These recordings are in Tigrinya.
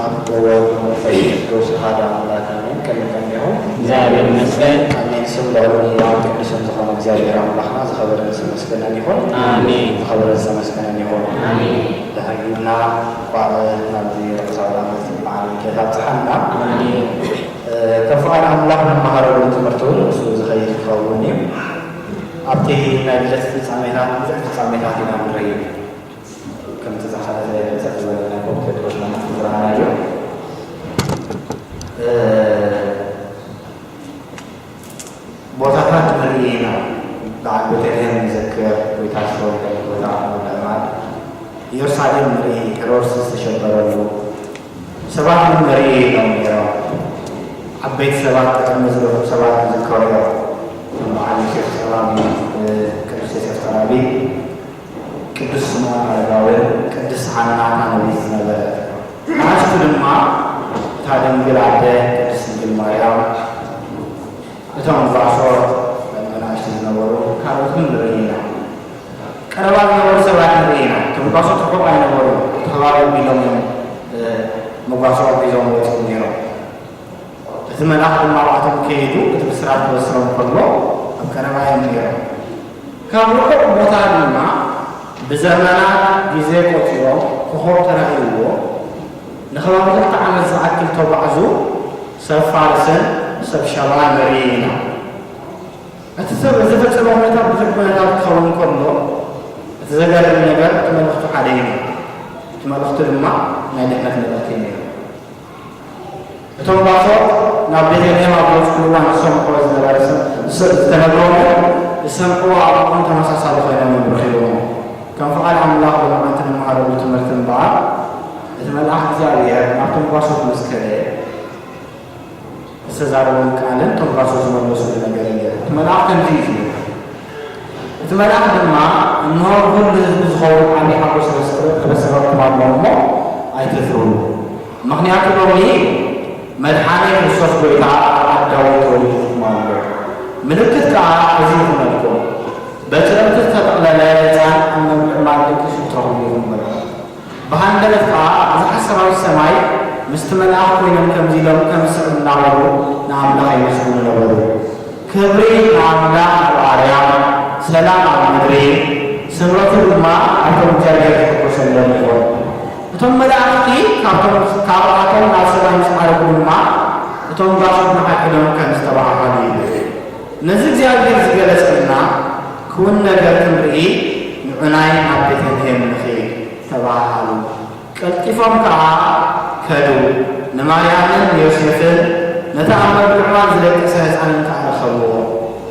ወወልድ ወመንፈስ ቅዱስ ኣሐዱ ኣምላክ ኣሜን። ከመይ ቀኒኹም? እግዚኣብሔር ይመስገን። ኣሜን። ስም ልዑልን ሕያውን ቅዱስን ዝኾነ እግዚኣብሔር ኣምላኽና ዝኸበረን ዝተመስገነን ይኹን። ኣሜን። ዝኸበረን ዝተመስገነን ይኹን። ኣሜን። ደሓን ኢልና እንኳዕ ናብዚ ርሑስ ኣውደ ዓመት በዓል ልደት ኣብጽሓና። ኣሜን። እ፣ ከም ፍቓድ ኣምላኽ ንመሃረሉ ትምህርቲ እውን ምስኡ ዝኸይድ ክኸውን እዩ። ኣብቲ ናይ ልደት ፍጻሜታት ብዙሕ ፍጻሜታት ኢና ንርኢ። ከምቲ ዝሓለፈ ሕጽር ዝበለ ናይ ፖፕ ቴድሮስ መልእኽቲ ዝረኣናዮ፣ እ፣ ቦታታት ንርኢ ኢና። በዓል ቤተልሔም ንዘክር፣ ጎይታ ዝተወለደሉ ቦታ ምእማን። ኢየሩሳሌም ንርኢ፣ ሄሮድስ ዝተሸበረሉ። ሰባት እውን ንርኢ ኢሎም ነይሮም። ዓበይቲ ሰባት፣ ጥዕሚ ዝደፍኡ ሰባት ንዝከሩ እዮም። ከም በዓል ዮሴፍ ጸራቢ፣ እ፣ ቅዱስ ዮሴፍ ጸራቢ፣ ቅዱስ ስምዖን ኣረጋዊን ቅድስት ሓና እታ ነቢት ዝነበረት። ንኣሽቱ ድማ እታ ድንግል ኣደ ቅድስት ድንግል ማርያም፣ እቶም ጓሶት መናእሽቱ ዝነበሩ ካልኦትን ንርኢ ኢና። ቀረባ ዝነበሩ ሰባት ንርኢ ኢና። እቶም ጓሶት ርሑቕ ኣይነበሩን። እቲ ከባቢ ኣቢሎም እዮም፣ እ፣ መጓሶ ሒዞም ወፂኦም ነይሮም። እቲ መልኣኽ ድማ ኣብኣቶም ከይዱ እቲ ብስራት ክበስሮም ከሎ ኣብ ቀረባ እዮም ነይሮም። ካብ ርሑቕ ቦታ ድማ ብዘመናት ግዜ ቆጺሮም ኮኾብ ተራእይዎ፣ ንከባቢ ክልተ ዓመት ዝኣክል ተጓዕዙ ሰብ ፋርስን ሰብ ሸባን ንርኢ ኢና። እቲ ሰብ ዝፈጸሞ ኩነታት ብዙሕ ኩነታት ክኸውን ከሎ፣ እቲ ዘገርም ነገር እቲ መልእኽቱ ሓደ እዩ ነይሩ። እቲ መልእኽቱ ድማ ናይ ድሕነት መልእኽቲ እዩ ነይሩ። እቶም ጓሶት ናብ ቤተልሔም ኣብ ዝበጽሕሉ እዋን ዝሰምዕዎ ዝነበረ ስም-፣ ስ-፣ ዝተነግሮምን ዝሰምዕዎ ኣብኦም ተመሳሳሊ ኮይኖም እዮም ረኺቦሞ። ከም ፍቓድ ኣምላኽ ብመዓልቲ ንመሃረሉ ትምህርቲ እምበኣር፣ እቲ መልኣኽ እግዚኣብሔር ናብቶም ጓሶት ምስ ከደ፣ ዝተዛረቦም ቃልን እቶም ጓሶት ዝመለሱሉ ነገርን ነይሩ። እቲ መልኣኽ ከምዚ እዩ ዝብል። እቲ መልኣኽ ድማ፣ "እንሆ፣ ንኹሉ ህዝቢ ዝኸውን ዓቢ ሓጎስ ክበሰረኩም ኣሎ እሞ ኣይትፍርሁ። ምኽንያቱ ሎሚ መድሓኒ ክርስቶስ ጐይታ ኣብ ዓዲ ዳዊት ተወሊዱልኩም ኣሎ። ምልክት ከኣ እዚ ይኹነልኩም፣ በትሪ ዝተጠቕለለ ህጻን ኣብ መብልዕ ማል ደቂሱ ክትረኽቡ ኢኹም" በሎም። ብሃንደበት ከኣ ብዙሓት ሰራዊት ሰማይ ምስቲ መልኣኽ ኮይኖም ከምዚ ኢሎም ከም ዝስዕብ እናበሉ ንኣምላኽ የመስግኑ ነበሩ። ክብሪ ንኣምላኽ ኣብ ኣርያም፣ ሰላም ኣብ ምድሪ፣ ስምረቱ ድማ ኣብቶም እግዚኣብሔር ዝሕጎሰሎም ይኹን። እቶም መላእኽቲ ካብቶም፣ ካብኣቶም ናብ ሰማይ ምስ ዓረጉ ድማ እቶም ጓሶት ንሓድሕዶም ከም ዝተባሃሃሉ ይብል። ነዚ እግዚኣብሔር ዝገለጸልና ክውን ነገር ክንርኢ ንዑናይ ናብ ቤተልሔም ንኺድ ተባሃሃሉ። ቀልጢፎም ከኣ ከዱ፣ ንማርያምን ንዮሴፍን ነቲ ኣብ መብልዕዋን ዝደቀሰ ህጻንን ከኣ ረኸብዎ።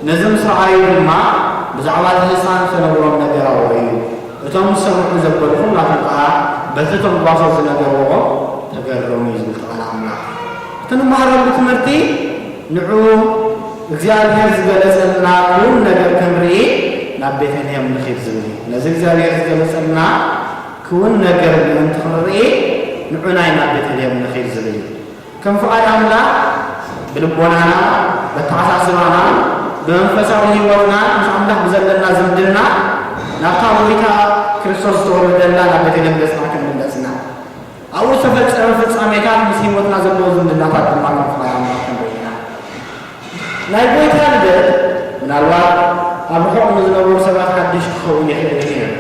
ነዚ ምስ ረኣዩ ድማ ብዛዕባ እቲ ህጻን ዝተነግሮም ነገር ኣውረዩ። እቶም ዝሰምዑ ዘበሉ ኩላቶም ከኣ በቲ እቶም ጓሶት ዝነገርዎ ተገረሙ እዩ ዝብል ቃል ኣምላኽ። እቲ ንመሃረሉ ትምህርቲ ንዑ እግዚኣብሔር ዝገለጸልና ክውን ነገር ክንርኢ ናብ ቤተልሔም ንኺድ ዝብል እዩ። ነዚ እግዚኣብሔር ዝገለጸልና ክውን ነገር ምእንቲ ክንርኢ ንዑናይ ናብ ቤተልሔም ንኺድ ዝብል እዩ። ከም ፍቓድ ኣምላኽ ብልቦናና፣ በተሓሳስባና፣ ብመንፈሳዊ ህይወትና ምስ ኣምላኽ ብዘለና ዝምድና ናብታ ጎይታ ክርስቶስ ዝተወለደላ ናብ ቤተልሔም ገጽና ክንምለስ ኢና። ኣብኡ ዝተፈጸመ ፍጻሜታት ምስ ህይወትና ዘለዎ ዝምድናታት ድማ ከም ፍቓድ ኣምላኽ ክንርኢ ኢና። ናይ ጎይታ ልደት ምናልባት ኣብ ርሑቕ ንዝነበሩ ሰባት ሓድሽ ክኸውን ይኽእል እዩ ነይሩ።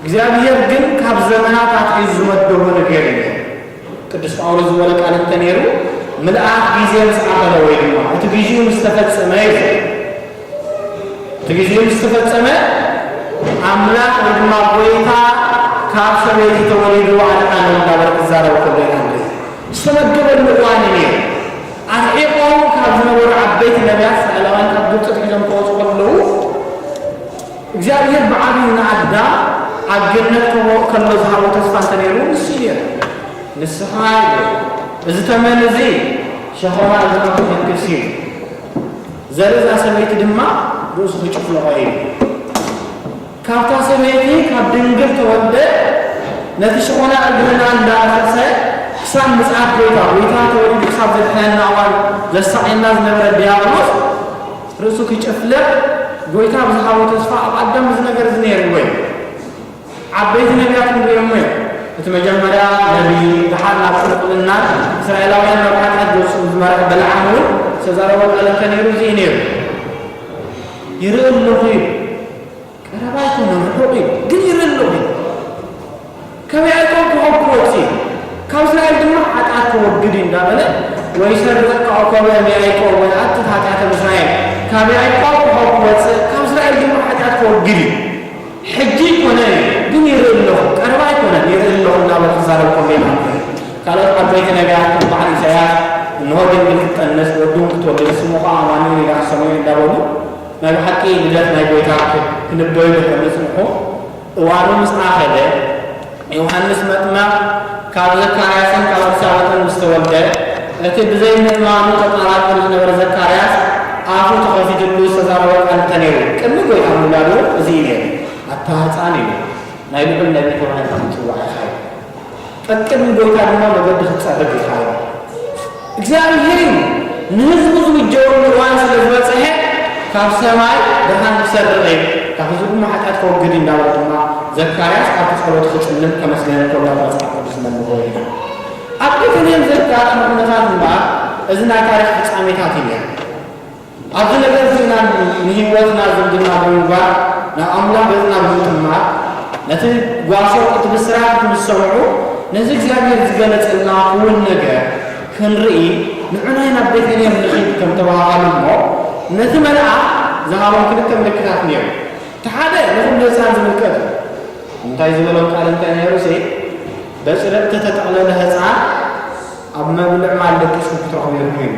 እግዚኣብሔር ግን ካብ ዘመናት ኣትሒዙ ዝመደቦ ነገር እዩ ነይሩ። ቅዱስ ጳውሎስ ዝበሎ ቃል እንተነይሩ፣ ምልኣት ግዜ ምስ ኣኸለ ወይ ድማ እቲ ግዜኡ ምስ ተፈጸመ እዩ ዝብል። እቲ ግዜኡ ምስ ተፈጸመ፣ ኣምላኽ ወይ ድማ ጐይታ ካብ ሰበይቲ ተወሊዱ ኣድሓኖም እናበለ ክዛረብ ከሎ ኢና ንርኢ። ዝተመደበሉ እዋን እዩ ነይሩ። ኣርሒቖም ካብ ዝነበሩ ዓበይቲ ነቢያት እስራኤላውያን ካብ ግብጺ ኣትሒዞም ክወጹ ከለዉ፣ እግዚኣብሔር ብዓብዩ ንኣዳም ኣብ ገነት ክህቦ ከሎ ዝሃቦ ተስፋ እንተነይሩ ንሱ እዩ ነይሩ። ንስኻ እዩ። እዚ ተመን እዚ ሸኾና እዝንኻ ክትነክስ እዩ። ዘርኢ እዛ ሰበይቲ ድማ ርእሱ ክጭፍልቖ እዩ። ካብታ ሰበይቲ ካብ ድንግል ተወልደ ነቲ ሸኾና እግርና እንዳነኸሰ ክሳብ ምጽኣት ጐይታ፣ ጐይታ ተወሊዱ ክሳብ ዘድሕነና እዋን ዘሳቕየና ዝነበረ ዲያብሎስ ርእሱ ክጭፍልቕ ጐይታ ብዝሃቦ ተስፋ ኣብ ኣዳም እዚ ነገር እዚ ነይርዎ እዩ። ዓበይቲ ነቢያት ንሪኦሞ እዮም። እቲ መጀመርያ ነቢ ደሓር ናብ ስንቁልናን እስራኤላውያን ናብ ሓጢኣት ገጹ ዝመርሐ በለዓም እውን ዝተዛረቦ ቃል እንተ ነይሩ እዚ እዩ ነይሩ። ይርኢ ኣለኹ እዩ። ቀረባ ኣይኮነን፣ ርሑቕ እዩ፣ ግን ይርኢ ኣለኹ እዩ። ካብ ያዕቆብ ኮኸብ ክወጽእ እዩ፣ ካብ እስራኤል ድማ ሓጢኣት ከወግድ እዩ እንዳበለ፣ "ወይሰርቅ ኮኸበ እምያዕቆብ ወይኣትት ኃጢአተ እምእስራኤል"፣ ካብ ያዕቆብ ኮኸብ ክወጽእ፣ ካብ እስራኤል ድማ ሓጢኣት ከወግድ እዩ። ሕጂ ኣይኮነን፣ ግን ይርኢ ኣለኹ፣ ቀረባ ኣይኮነን፣ ይርኢ ኣለኹ እንዳበለ ክዛረብ ከሎ ኢና ንርኢ። ካልኦት ዓበይቲ ነቢያት ከም በዓል ኢሳያስ፣ "እንሆ ድንግል ክትጠንስ፣ ወዲ እውን ክትወልድ፣ ስሙ ኸዓ ኣማኑኤል ኢላ ክትሰምዮ" እንዳበሉ፣ ናይ ብሓቂ ልደት ናይ ጐይታ ክ-፣ ክንበዩ ድሕሪ ምጽንሑ፣ እዋኑ ምስ ኣኸለ፣ ዮሃንስ መጥመቕ ካብ ዘካርያስን ካብ ኤልሳበጥን ምስ ተወልደ፣ እቲ ብዘይ ምእማኑ ተጠራጢሩ ዝነበረ ዘካርያስ ኣፉ ተኸፊትሉ ዝተዛረቦ ቃል እንተ ነይሩ፣ ቅድሚ ጐይታ ምውላዱ እዚ እዩ ነይሩ። "ኣታ ህጻን" ኢሉ፣ "ናይ ልዑል ነቢይ ተባሂልካ ክትጽዋዕ ኢኻ" ኢሉ። ቀቅድሚ ጐይታ ድማ መገዲ ክትጸርግ ኢኻ ኢሉ። እግዚኣብሔር እዩ ንህዝቡ ዝብጀወሉ እዋን ስለ ዝበጽሐ፣ ካብ ሰማይ ብርሃን ክሰርቕ እዩ፣ ካብ ህዝቡ ድማ ሓጢኣት ከወግድ እዩ እንዳበለ ድማ ዘካርያስ ኣብቲ ጸሎቱ ክጽልን ከመስግንን ከሎ መጽሓፍ ቅዱስ ነንብቦ ኢና። ኣብ ቤተልሔም ዘጋጠመ ኩነታት እምበኣር እዚ ናይ ታሪኽ ፍጻሜታት እዩ ነይሩ። ኣብዚ ነገር እዚ ኢና ንህይወትና ዝምድና ብምግባር ናብ ኣምላኽ ገጽና ብምጥማር፣ ነቲ ጓሶት እቲ ብስራት ምስ ሰምዑ፣ ነዚ እግዚኣብሔር ዝገለጸልና ክውን ነገር ክንርኢ፣ ንዑናይ ናብ ቤተልሔም ንኺድ ከም ተባሃሃሉ እሞ፣ ነቲ መልኣኽ ዝሃቦም ክልተ ምልክታት ነይሩ። እቲ ሓደ ንኹሉ ህጻን ዝምልከት እዩ። እንታይ ዝበሎም ቃል እንታይ ነይሩ? ሲ በጭርቕ ተተጠቕለለ ህጻን ኣብ መብልዕ ማል ደቂስኩም ክትረኽቡ ኢኹም ኢሉ።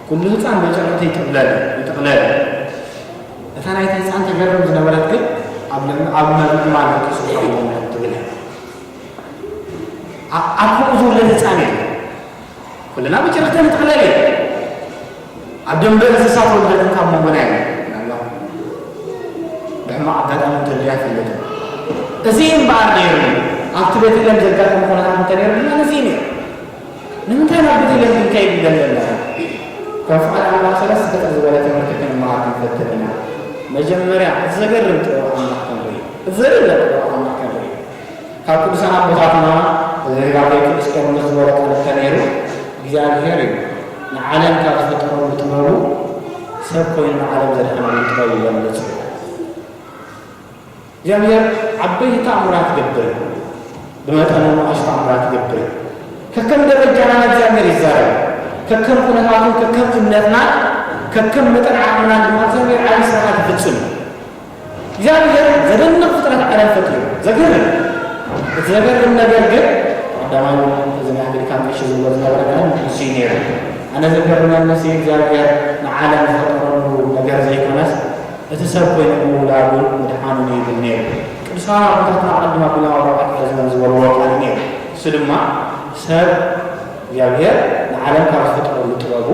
ኩሉ ህጻን በጭርቕ ይጥቕለል፣ ይጥቕለል። እታ ናይቲ ህጻን ተገርም ዝነበረት ግን ኣብ ለም-፣ ኣብ መብልዕ ማል ደቂስኩም ክትረኽቡ ኢኹም ትብል እያ። ኣ-፣ ኣብ ከምኡ ዝውለድ ህጻን የለን። ኩልና ብጭርቕቲ ንጥቕለል እዩ። ኣብ ደንበ እንስሳት ውልደትን ካብ መንጎና እዩ። ምናልባት ብሕማቕ ኣጋጣሚ እንተልዩ ኣይፈልጥን። እዚ እምበኣር ነይሩ። ኣብቲ ቤተልሔም ዘጋጠመ ኩነታት እንተ ነይሩ ድማ ነዚ እዩ ነይሩ። ንምንታይ ናብ ቤተልሔም ክንከይድ ንደሊ ኣለና? ከም ፍቓድ ኣምላኽ ሰለስተ ሕጽር ዝበለ ትምህርቲ ክንመሃር ክንፈትን ኢና። መጀመርያ፣ እቲ ዘገርም ጥበብ ኣምላኽ ክንርኢ። እቲ ዘደንቕ ጥበብ ኣምላኽ ክንርኢ። ካብ ቅዱሳን ኣቦታትና፣ እዚ ጋብርኤል ቅዱስ ቄርሎስ ዝበሎ ቃል እንተ ነይሩ፣ እግዚኣብሔር እዩ ንዓለም ካብ ዝፈጠረሉ ጥበቡ፣ ሰብ ኮይኑ ንዓለም ዘድሓነሉ ጥበብ ይገልጽ እዩ። እግዚኣብሔር ዓበይቲ ተኣምራት ይገብር፣ ብመጠኑ ንኣሽቱ ተኣምራት ይገብር። ከከም ደረጃና ንእግዚኣብሔር ይዛረብ። ከከም ኩነታቱን ከከም እምነትና፣ ከከም መጠን ዓቕምናን ድማ እግዚኣብሔር ዓብዪ ስራሓት ይፍጽም። እግዚኣብሔር ዘደንቕ ፍጥረት ዓለም ፈጢሩ። ዘገርም። እቲ ዘገርም ነገር ግን፣ ቀዳማይ እውን እዚ ናይ ኣሜሪካ ቀሺ ዝብሎ ዝነበረ ግን ንሱ እዩ ነይሩ። ኣነ ዘገርመኒ ንሱ እግዚኣብሔር ንዓለም ዝፈጠረሉ ነገር ዘይኮነስ፣ እቲ ሰብ ኮይኑ ምውላዱን ምድሓኑን እዩ ይብል ነይሩ። ቅዱሳን ኣቦታትና ኣቐድም ኣቢሎም ኣብ ራብዓይ ክፍለ ዘመን ዝበልዎ ቃል እዩ ነይሩ። እሱ ድማ ሰብ እግዚኣብሔር ንዓለም ካብ ዝፈጠረሉ ጥበቡ፣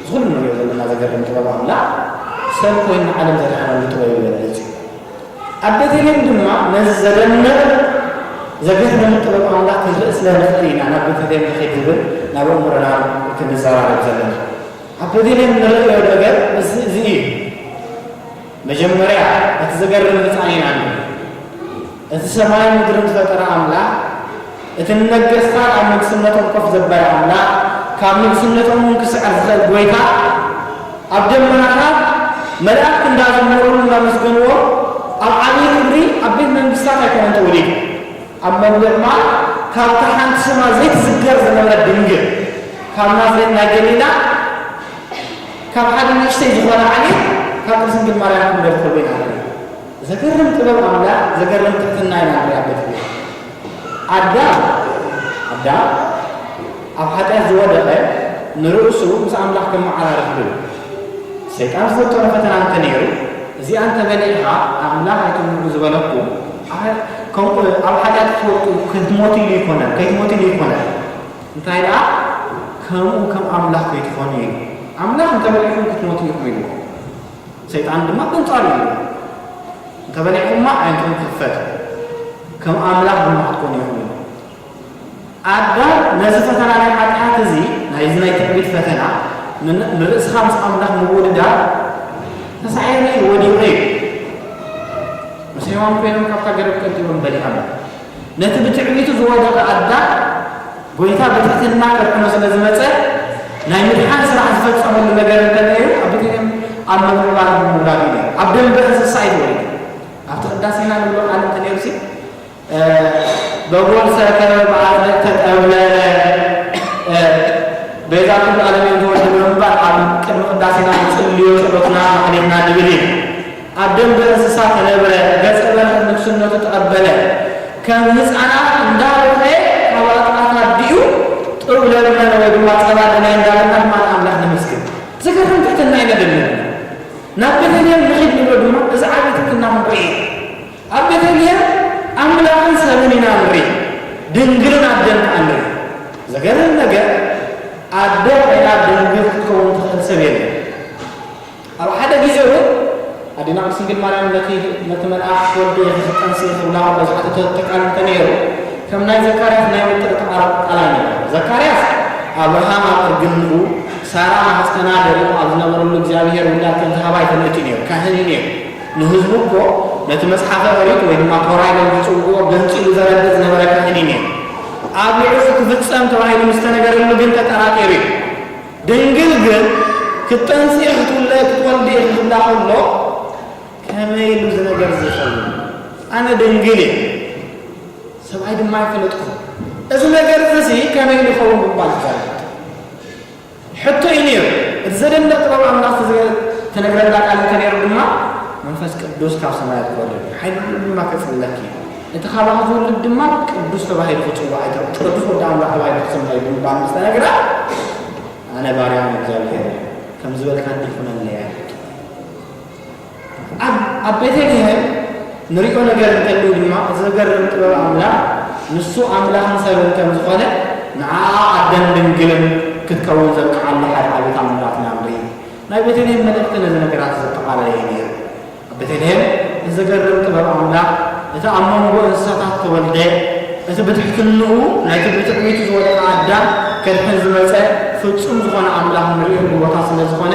እዚ ኩሉ ንሪኦ ዘለና ዘገርም ጥበብ ኣምላኽ፣ ሰብ ኮይኑ ንዓለም ዘድሓነሉ ጥበብ ይገልጽ እዩ። ኣብ ቤተልሔም ድማ ነዚ ዘደንቕ ዘገርም ጥበብ ኣምላኽ ክንርኢ ስለ ንኽእል ኢና ናብ ቤተልሔም ንኺድ ዝብል ናብ ኣእምሮና ክንዘራረብ ዘለና። ኣብ ቤተልሔም ንርእዮ ነገር እዚ፣ እዚ እዩ። መጀመርያ እቲ ዘገርም ህጻን ኢና ንርኢ። እቲ ሰማይን ምድርን ዝፈጠረ ኣምላኽ፣ እቲ ንነገስታት ኣብ ንግስነቶም ኮፍ ዘበለ ኣምላኽ፣ ካብ ንግስነቶም እውን ክስዕር ዝኽእል ጐይታ፣ ኣብ ደመናታት መላእክት እንዳዘመሩሉ እንዳመስገንዎ፣ ኣብ ዓብዪ ክብሪ ኣብ ቤት መንግስታት ኣይኮነን ተወሊዱ። ኣብ መብልዕ ማል ካብታ ሓንቲ ስማ ዘይትዝከር ዝነበረት ድንግል፣ ካብ ናዝሬት ናይ ገሊላ፣ ካብ ሓደ ንእሽተይ ዝኾነ ዓሌት፣ ካብ ቅድስት ድንግል ማርያም ክውለድ ከሎ ኢና ንርኢ። ዘገርም ጥበብ ኣምላኽ፣ ዘገርም ትሕትና ኢና ንርኢ ኣብ ቤት ኣምላኽ። ኣዳም፣ ኣዳም ኣብ ሓጢኣት ዝወደቐ ንርእሱ ምስ ኣምላኽ ከመዓራርፍ ኢሉ። ሰይጣን ዝፈጠሮ ፈተና እንተ ነይሩ፣ እዚኣ እንተ በሊዕኻ ኣምላኽ ኣይትብልዑ ዝበለኩም፣ ኣይ፣ ከምኡ ኣብ ሓጢኣት ክትወድቁ ክትሞቱ ኢሉ ኣይኮነን፣ ከይትሞቱ ኢሉ ኣይኮነን። እንታይ ደኣ፣ ከምኡ ከም ኣምላኽ ከይትኾኑ ኢሉ። ኣምላኽ እንተ በሊዕኩም ክትሞቱ ኢኹም ኢልዎ። ሰይጣን ድማ ብኣንጻሩ ኢሉ፣ "እንተ በሊዕኩማ ኣዒንትኹም ክኽፈት፣ ከም ኣምላኽ ድማ ክትኮኑ ኢኹም" ኢሉ። ኣዳም ነዚ ፈተና ናይ ሓጢኣት እዚ፣ ናይዚ ናይ ትዕቢት ፈተና፣ ን-፣ ንርእስኻ ምስ ኣምላኽ ምውድዳር ተሳዒሩ እዩ፣ ወዲቑ እዩ። ምስ ሄዋን ኮይኖም ካብታ ገረብ ቀንጢቦም በሊዖም። ነቲ ብትዕቢቱ ዝወደቐ ኣዳም ጎይታ ብትሕትና ከድሕኖ ስለ ዝመጸ፣ ናይ ምድሓን ስራሕ ዝፈጸመሉ ነገር እንተነይሩ፣ ኣብ ቤተልሔም ኣብ ምምዕባል ምውላድ እዩ ነይሩ። ኣብ ደንበ እንስሳ እዩ ተወሊዱ። ኣብቲ ቅዳሴና ንብሎ ቃል እንተነይሩሲ፣ እ፣ በጎል ሰከበ፣ ብኣጽርቕ ተጠብለለ፣ እ፣ ቤዛ ኩሉ ዓለም እዮም ተወልደ ብምባል ኣብ ቅድሚ ቅዳሴና ንጽልዮ ጸሎትና ማሕሌትና ንብል ኢና። ኣብ ደንበ እንስሳ ተነብረ፣ ገጸ በረከት ንግስነቱ ተቐበለ። ከም ህፃናት እንዳበኸየ ካብ ኣጥባት ኣዲኡ ጡብ ለመነ ወይ ድማ ጸባ ደለየ እንዳበልና ድማ ንኣምላኽ ነመስግን። ዝገርም ትሕትና ኢና ዘለና። ናብ ቤተልሔም ንኺድ ንብሎ ድማ እዚ ዓቢ ትሕትና ክንርኢ ኢና። ኣብ ቤተልሔም ኣምላኽን ሰብን ኢና ንርኢ፣ ድንግልን ኣደን ከኣ ንርኢ። ዘገርም ነገር፣ ኣደ ኮይና ድንግል ክትከውን ትኽእል ሰብ የለን። ኣብ ሓደ ግዜ እውን ኣዴና ቅድስት ድንግል ማርያም ነቲ፣ ነቲ መልኣኽ ወዲ ኢኺ ክትጠንሲ ኢኺ ክብላ ከሎ ዝሓተተቶ ቃል እንተነይሩ፣ ከም ናይ ዘካርያስ ናይ ምጥርጣር ቃል ኣይነበረን። ዘካርያስ፣ ኣብርሃም ኣብ እርግንኡ፣ ሳራ ማህፀና ደሪቑ ኣብ ዝነበረሉ እግዚኣብሄር ውላድ ከም ዝሃባ ይፈልጥ እዩ ነይሩ። ካህን እዩ ነይሩ። ንህዝቡ እኮ ነቲ መጽሓፈ ኦሪት ወይ ድማ ቶራ ኢሎም ዝጽውዕዎ ገንጺሉ ዘረድእ ዝነበረ ካህን እዩ ነይሩ። ኣብ ልዕሊኡ ክፍጸም ተባሂሉ ምስ ተነገረሉ ግን ተጠራጢሩ እዩ። ድንግል ግን ክትጠንሲ ክትውለ-፣ ክትወልዲ ኢኺ ክብላ ከሎ፣ ከመይ ኢሉ እዚ ነገር እዚ ይኸውን? ኣነ ድንግል እየ፣ ሰብኣይ ድማ ኣይፈለጥኩን። እዚ ነገር እዚ ከመይ ኢሉ ይኸውን ብምባል ትዛረብ። ሕቶ እዩ ነይሩ። እቲ ዘደንቕ ጥበብ ኣምላኽ ዝገ-፣ ተነግረና ቃል እንተ ነይሩ ድማ፣ መንፈስ ቅዱስ ካብ ሰማያት ክወርድ እዩ። ሓይሊ ድማ ከጽልለኪ እዩ። እቲ ካባኺ ዝውልድ ድማ ቅዱስ ተባሂሉ ክጽዋዕ እዩ። ቅዱስ ወዲ ኣምላኽ ተባሂሉ ክስመ እዩ ብምባል ምስ ተነግራ፣ ኣነ ባርያ እግዚኣብሔር እየ፣ ከም ዝበልካኒ ይኹነለይ። ኣብ፣ ኣብ ቤተልሔም ንሪኦ ነገር እንተልዩ ድማ፣ እቲ ዘገርም ጥበብ ኣምላኽ፣ ንሱ ኣምላኽን ሰብን ከም ዝኾነ፣ ንዓኣ ኣደን ድንግልን ክትከውን ዘብቅዓሉ ሓደ ዓቢ ተኣምራት ኢና ንርኢ። ናይ ቤተልሔም መልእኽቲ ነዚ ነገራት ዘጠቓለለ እዩ ነይሩ። ኣብ ቤተልሔም እቲ ዘገርም ጥበብ ኣምላኽ፣ እቲ ኣብ መንጎ እንስሳታት ተወልደ፣ እቲ ብትሕትንኡ ናይቲ ብትዕቢቱ ዝወደቐ ኣዳም ከድሕን ዝመጸ ፍጹም ዝኾነ ኣምላኽ ንርእየሉ ቦታ ስለ ዝኾነ፣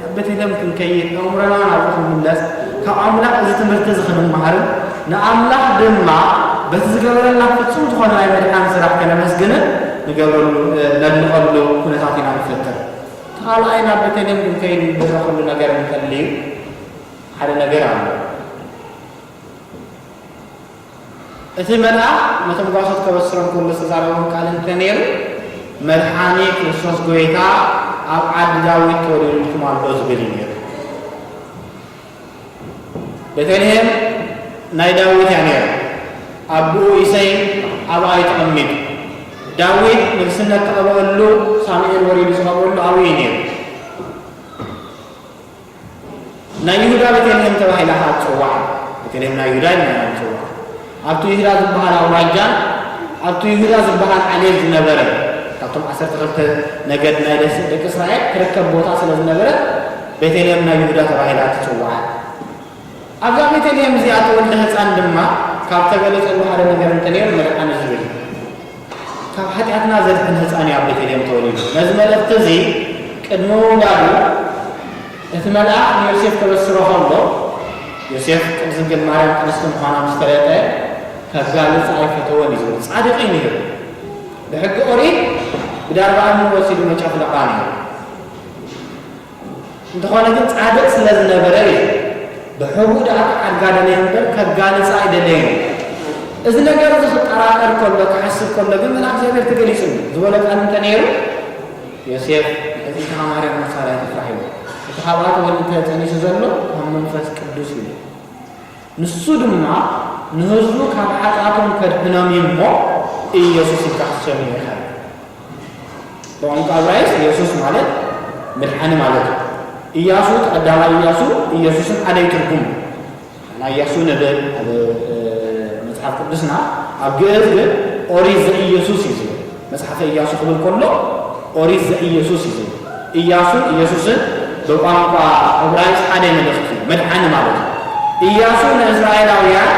ኣብ ቤተልሔም ክንከይድ፣ ኣእምሮና ናብኡ ክንምለስ፣ ካብ ኣምላኽ እዚ ትምህርቲ እዚ ክንመሃርን ንኣምላኽ ድማ በቲ ዝገበረልና ፍጹም ዝኾነ ናይ ምድሓን ስራሕ ከነመስግንን ንገብረሉ፣ ነድንቐሉ ኩነታት ኢና ንፈጥር። እቲ ካልኣይ ናብ ቤተልሔም ክንከይድ ንድረኸሉ ነገር እንተልዩ፣ ሓደ ነገር ኣሎ። እቲ መልኣኽ ነቶም ጓሶት ከበስሮም ከሎ ዝተዛረቦም ቃል እንተ ነይሩ፣ መድሓኒ ክርስቶስ ጐይታ ኣብ ዓዲ ዳዊት ተወሊዱልኩም ኣሎ ዝብል እዩ ነይሩ። ቤተልሔም ናይ ዳዊት እያ ነይራ። ኣቦኡ እሴይ ኣብኣ እዩ ተቐሚጡ። ዳዊት ንግስነት ተቐበአሉ፣ ሳሙኤል ወሪዱ ዝቐበአሉ ኣብኡ እዩ ነይሩ። ናይ ይሁዳ ቤተልሔም ተባሂላ ኸዓ ትጽዋዕ። ቤተልሔም ናይ ይሁዳ ኢልና ኢና ንጽውዓ። ኣብቲ ይሁዳ ዝበሃል ኣውራጃን ኣብቲ ይሁዳ ዝበሃል ዓሌት ዝነበረ፣ ካብቶም ዓሰርተ ክልተ ነገድ ናይ ደስ-፣ ደቂ እስራኤል ትርከብ ቦታ ስለ ዝነበረት፣ ቤተልሔም ናይ ይሁዳ ተባሂላ ትጽዋዕ። ኣብዛ ቤተልሔም እዚኣ ተወልደ ህጻን ድማ ካብ ተገለጸሉ ሓደ ነገር እንተ ነይሩ መድሓኒ ዝብል እዩ። ካብ ሓጢኣትና ዘድሕን ህጻን እዩ ኣብ ቤተልሔም ተወሊዱ። ነዚ መልእኽቲ እዚ ቅድሚ ምውላዱ እቲ መልኣኽ ንዮሴፍ ከበስሮ ከሎ፣ ዮሴፍ ቅድስት ድንግል ማርያም ጥንስቲ ምዃና ምስ ፈለጠ፣ ከጋልጻ ኣይፈተወን እዩ ዝብል። ጻድቕ እዩ ነይሩ። ብሕጊ ኦሪት ብዳርባ እምኒ ወሲዱ መጨፍለቓ ነይሩ። እንተኾነ ግን ጻድቕ ስለ ዝነበረ እዩ። ብሕቡእ ደኣ ክዓርጋ ደለየ እምበር ከጋልጻ ኣይደለየን። እዚ ነገር እዚ ክጠራጠር ከሎ፣ ክሓስብ ከሎ ግን መልኣኽ እግዚኣብሔር ተገሊጹሉ። ዝበሎ ቃል እንተ ነይሩ፣ ዮሴፍ፣ ንሕጽይትኻ ማርያም ምሳል ኣይትፍራሕ እዩ። እቲ ካብኣ ተወሊዱ ተጸኒሱ ዘሎ ካብ መንፈስ ቅዱስ እዩ። ንሱ ድማ ንህዝቡ ካብ ሓጢኣቶም ከድሕኖም እዩ እሞ ኢየሱስ ኢልካ ክትሰምዮ ኢኻ። ብቋንቋ እብራይስጥ ኢየሱስ ማለት መድሓኒ ማለት እዩ። ኢያሱ፣ ቀዳማይ ኢያሱ፣ ኢየሱስን ሓደ እዩ ትርጉሙ። ናይ ኢያሱ ንብል ኣብ፣ እ፣ መጽሓፍ ቅዱስና ኣብ ግእዝ ግን ኦሪት ዘኢየሱስ እዩ ዝብል። መጽሓፈ ኢያሱ ክብል ከሎ ኦሪት ዘኢየሱስ እዩ ዝብል። ኢያሱን ኢየሱስን ብቋንቋ እብራይስጥ ሓደ መልእኽቲ እዩ፣ መድሓኒ ማለት እዩ። ኢያሱ ንእስራኤላውያን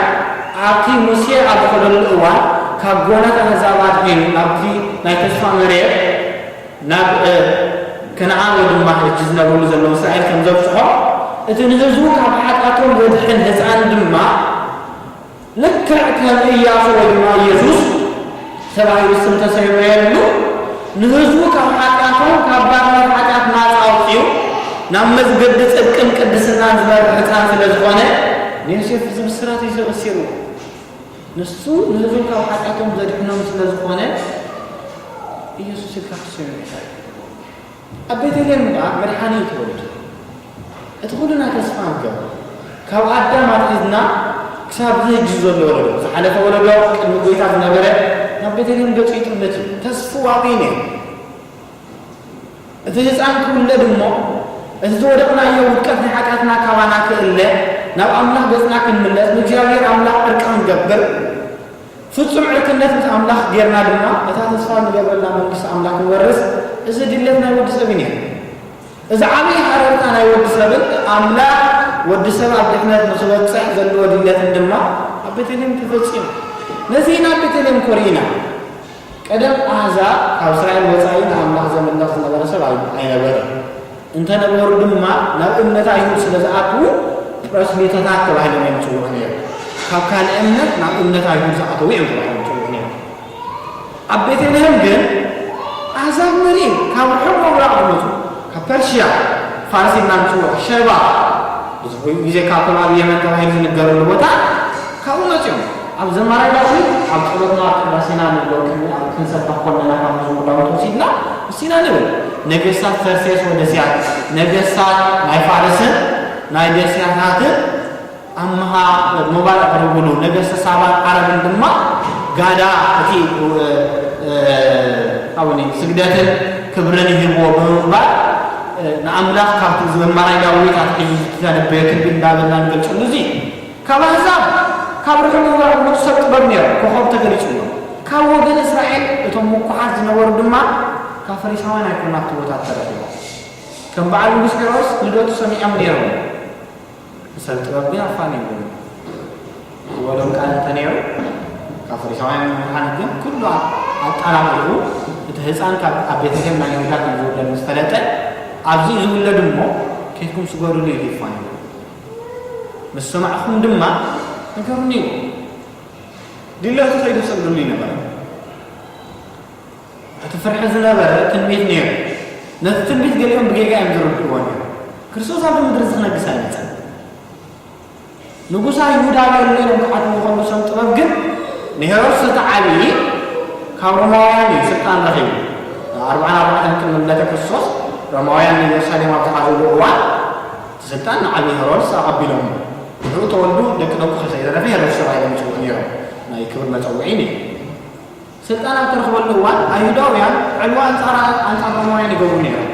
ኣብቲ ሙሴ ኣብ ዝኸደሉ እዋን ካብ ጓናት ኣህዛብ ኣድሒኑ ናብቲ ናይ ተስፋ መሬት ናብ፣ እ፣ ከነዓን ወይ ድማ ሕጂ ዝነብርሉ ዘለዉ እስራኤል ከም ዘብጽሖ፣ እቲ ንህዝቡ ካብ ሓጢኣቶም ዘድሕን ህጻን ድማ ልክዕ ከም ኢያሱ ወይ ድማ ኢየሱስ ተባሂሉ ስም ተሰይመየሉ፣ ንህዝቡ ካብ ሓጢኣቶም፣ ካብ ባርነት ሓጢኣት ናጻ ኣውጺኡ፣ ናብ መዝገዲ ጽድቅን ቅድስናን ዝመርሕ ህጻን ስለ ዝኾነ፣ ንዮሴፍ እዚ ብስራት እዩ ተበሲርዎ። ንሱ ንህዝቡ ካብ ሓጢኣቶም ዘድሕኖም ስለ ዝኾነ፣ ኢየሱስ ኢልካ ክትሰይሞ ኢኻ። ኣብ ቤተልሔም ከኣ መድሓኒ እዩ ተወሊዱ። እቲ ኩልና ተስፋ ንገብሮ፣ ካብ ኣዳም ኣትሒዝና ክሳብ እዚ ሕጂ ዘሎ ወለዶ፣ ዝሓለፈ ወለዶ፣ ቅድሚ ጎይታ ዝነበረ፣ ናብ ቤተልሔም ገጹ ይጥምት እዩ። ተስፍኡ ኣብኡ እዩ ነይሩ። እቲ ህጻን ክውለድ እሞ፣ እቲ ዝወደቕናዮ ውድቀት ናይ ሓጢኣትና ካባና ክእለ፣ ናብ ኣምላኽ ገጽና ክንምለስ፣ ንእግዚኣብሔር ኣምላኽ ዕርቂ ክንገብር፣ ፍጹም ዕርክነት ምስ ኣምላኽ ጌርና ድማ፣ እታ ተስፋ እንገብረላ መንግስቲ ኣምላኽ ክንወርስ፣ እዚ ድሌት ናይ ወዲ ሰብ እዩ ነይሩ። እዚ ዓብዪ ሃረርታ ናይ ወዲ ሰብን ኣምላኽ ወዲ ሰብ ኣብ ድሕነት ንኽበጽሕ ዘለዎ ድሌትን ድማ ኣብ ቤተልሔም ተፈጺሙ። ነዚ ኢና ኣብ ቤተልሔም ኮሪዕና። ቀደም ኣህዛብ ካብ እስራኤል ወጻኢ ንኣምላኽ ዘምልኽ ዝነበረ ሰብ ኣይ-፣ ኣይነበረን። እንተ ነበሩ ድማ ናብ እምነት ኣይሁድ ስለ ዝኣትዉ ጵረስሊቶታት ተባሂሎም እዮም ዝጽውዑ ነይሮም። ካብ ካልእ እምነት ናብ እምነት ኣይሁድ ዝኣተዉ እዮም ተባሂሎም ዝጽውዑ ነይሮም። ኣብ ቤተልሔም ግን ኣህዛብ ንርኢ ካብ ርሑቕ ምብራቕ ዝመጹ፣ ካብ ፐርሽያ፣ ፋርስ ኢልና ንጽውዖ፣ ሸባ፣ ብዙሕ ግዜ ካብ ከባቢ የመን ተባሂሉ ዝንገረሉ ቦታ ካብኡ መጺኦም። ኣብ ዘማራይ ዳዊት ኣብ ጸሎትና ቅዳሴና ንብሎ፣ ቅድሚ ኣብ ክንሰብኽ ከለና ካብ መዝሙር ዳዊት ወሲድና፣ እስቲና ንብል፣ ነገስታት ተርሴስ ወደስያት፣ ነገስታት ናይ ፋርስን ናይ ደስያታትን ኣምሃ ሞባል ኣቕርብሉ፣ ነገስተ ሳባን ዓረብን ድማ ጋዳ እቲ፣ እ፣ እ፣ ኣብኒ ስግደትን ክብርን ይህብዎ ብምባል፣ እ፣ ንኣምላኽ ካብቲ ዘማራይ ዳዊት ኣትሒዙ ዝተነበየ ትንቢት እንዳበልና ንገልጸሉ። እዚ ካብ ኣህዛብ ካብ ርሑቕ ምብራቕ ዝመጹ ሰብ ጥበብ ነይሮም፣ ኮኾብ ተገሊጹሎም። ካብ ወገን እስራኤል እቶም ምኩሓት ዝነበሩ ድማ ካብ ፈሪሳውያን ኣይኮኑን ኣብቲ ቦታ ተረኺቦም። ከም በዓል ንጉስ ሄሮድስ ልደቱ ሰሚዖም ነይሮም። ሰብ ጥበብ ግን ኣፋኒዎም። ዝበሎም ቃል እንተ ነይሩ፣ ካብ ፈሪሳውያን ምዃኑ ግን ኩሉ ኣጣራሪቑ፣ እቲ ህጻን ካብ ኣብ ቤተልሔም ናይ ይሁዳ ከም ዝውለድ ምስ ፈለጠ፣ ኣብዚ እዩ ዝውለድ እሞ፣ ኬድኩም ስገዱሉ ኢሉ ይፋንዎም። ምስ ሰማዕኹም ድማ ንገሩኒ ኢሉ። ድለቱ ከይዱ ሰግዱሉ ይነበረ። እቲ ፍርሒ ዝነበረ ትንቢት ነይሩ። ነቲ ትንቢት ገሊኦም ብጌጋ እዮም ዝርድእዎ ነይሮም። ክርስቶስ ኣብዚ ምድሪ እዚ ክነግስ ኣይመጸን። ንጉስ ኣይሁድ ኣበይ ኣሎ ኢሎም ክሓትዎ ከለዉ፣ ሰብ ጥበብ ግን ንሄሮድስ እቲ ዓብዪ ካብ ሮማውያን እዩ ስልጣን ረኺቡ። ኣርብዓን ኣርባዕተን ቅድሚ ልደተ ክርስቶስ ሮማውያን ንኢየሩሳሌም ኣብ ዝሓዙሉ እዋን፣ እቲ ስልጣን ንዓብዪ ሄሮድስ ኣቐቢሎሞ። ድሕሩ ተወልዱ ደቂ ደቁ ከይተረፈ ሄሮድስ ተባሂሎም ይጽውዑ ነይሮም። ናይ ክብሪ መጸውዒ እዩ። ስልጣን ኣብ ተረኽበሉ እዋን፣ ኣይሁዳውያን ዕልዋ ኣንጻር፣ ኣንጻር ሮማውያን ይገብሩ ነይሮም።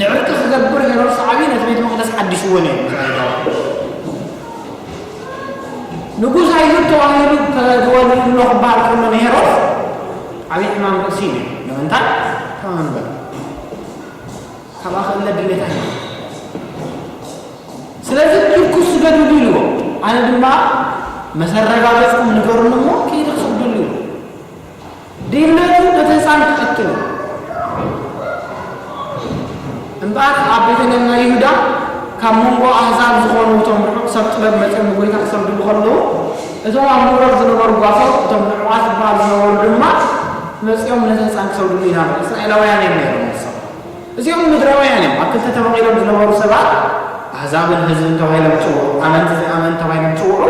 ንዕርቂ ክገብር ሄሮድስ ዓብዪ ነቲ ቤተ መቕደስ ሓዲስዎ ነይሩ ምስ ኣይሁዳውያን። ንጉስ ኣይሁድ ተባሂሉ ተወሊዱ ኣሎ ክበሃል ከሎ ንሄሮድስ ዓብዪ ሕማም ርእሲ እዩ ነይሩ። ንምንታይ? ካብ መንበር፣ ካብ ኣኽእለ ድሌታ እዩ። ስለዚ ኪድኩ ስገዱሉ ኢልዎ። ኣነ ድማ መሰረጋገጽኩም ንገሩኒ እሞ ክኢለ ክሰግደሉ ኢሉ። ድለቱ ነቲ ህጻን ክቐትል እዩ። እምበኣር ኣብ ቤተልሔም ናይ ይሁዳ ካብ መንጎ ኣህዛብ ዝኾኑ እቶም ርሑቕ ሰብ ጥበብ መጺኦም ንጎይታ ክሰግድሉ ከለዉ፣ እቶም ኣብ ምውራድ ዝነበሩ ጓሶት፣ እቶም ንዑቓት ዝበሃሉ ዝነበሩ ድማ መጺኦም ነቲ ህጻን ክሰግድሉ ኢና። እስራኤላውያን እዮም ነይሮም ንሶም። እዚኦም ምድራውያን እዮም። ኣብ ክልተ ተመቒሎም ዝነበሩ ሰባት፣ ኣህዛብን ህዝብን ተባሂሎም ይጽውዑ፣ ኣመንቲ ዘይኣመንቲ ተባሂሎም ይጽውዑ።